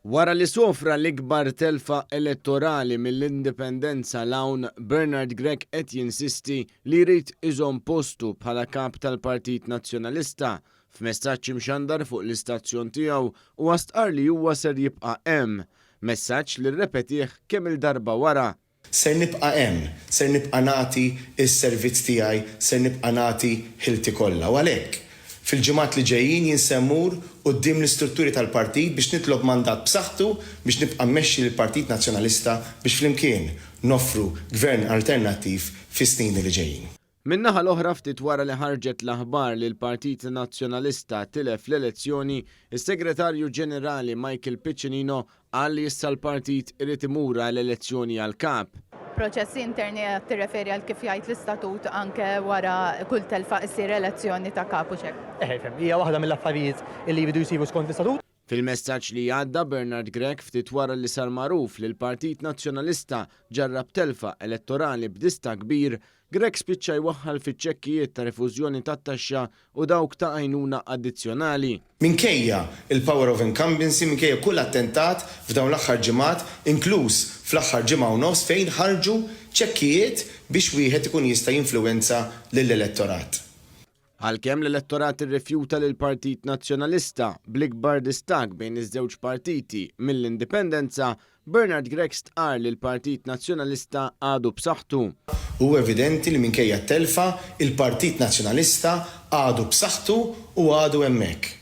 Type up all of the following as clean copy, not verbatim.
Wara li sofra l-ikbar telfa elettorali mill-Indipendenza 'l hawn, Bernard Grech qed jinsisti li jrid iżomm postu bħala Kap tal-Partit Nazzjonalista. F'messaġġ imxandar fuq l-istazzjon tiegħu huwa stqarr li huwa ser jibqa' hemm. Messaġġ li rrepetih kemm-il darba wara. Ser nibqa' hemm, ser nibqa' nagħti s-servizz tiegħi, ser nibqa' nagħti ħilti kollha. U għalhekk, fil-ġimgħat li ġejjin jien se mmur quddiem l-istrutturi tal-partit biex nitlob mandat b'saħħtu biex nibqa' mmexxi lill-Partit Nazzjonalista biex flimkien noffru Gvern alternattiv fis-snin li ġejjin. Min-naħa l-oħra ftit wara li ħarġet l-aħbar li l-Partit Nazzjonalista tilef l-elezzjoni, is-Segretarju Ġenerali Michael Piccinino qal li issa l-partit irid imur għal elezzjoni għal Kap. Proċessi interni qed tirreferi għal kif jgħid l-istatut anke wara kull telfa issir elezzjoni ta' Kap u x'hekk. Eħe, ifhem, hija waħda mill-affarijiet li jridu jsiru skont l-istatut. Fil-messaġġ li għadda Bernard Grech ftit wara li sar magħruf li l-Partit Nazzjonalista ġarrab telfa elettorali b'distakk kbir, Grech spiċċa jwaħħal fiċ-ċekkijiet ta' rifużjoni tat-taxxa u dawk ta' għajnuna addizzjonali. Minkejja l-power of incumbency, minkejja kull attentat f'dawn l-aħħar ġimgħat, inkluż fl-aħħar ġimgħa u nofs fejn ħarġu ċekkijiet biex wieħed ikun jista' jinfluwenza lill-elettorat. Għalkemm l-elettorat irrifjuta lill-Partit Nazzjonalista bl-ikbar distakk bejn iż-żewġ partiti mill-Indipendenza, Bernard Grech stqarr li l-Partit Nazzjonalista għadu b'saħħtu. Hu evidenti li minkejja t-telfa, il-Partit Nazzjonalista għadu b'saħħtu u għadu hemmhekk.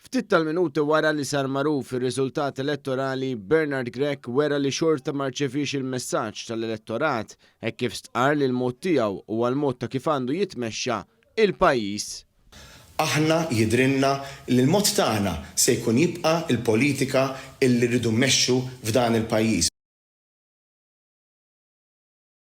Ftit tal-minuti wara li sar magħruf ir-riżultat elettorali, Bernard Grech wera li xorta ma rċeviex il-messaġġ tal-elettorat hekk kif stqarr li l-mod tiegħu huwa l-mod ta' kif għandu jitmexxa il-pajjiż. Aħna jidhrilna li l-mod tagħna se jkun jibqa' l-politika illi rridu mmexxu f'dan il-pajjiż.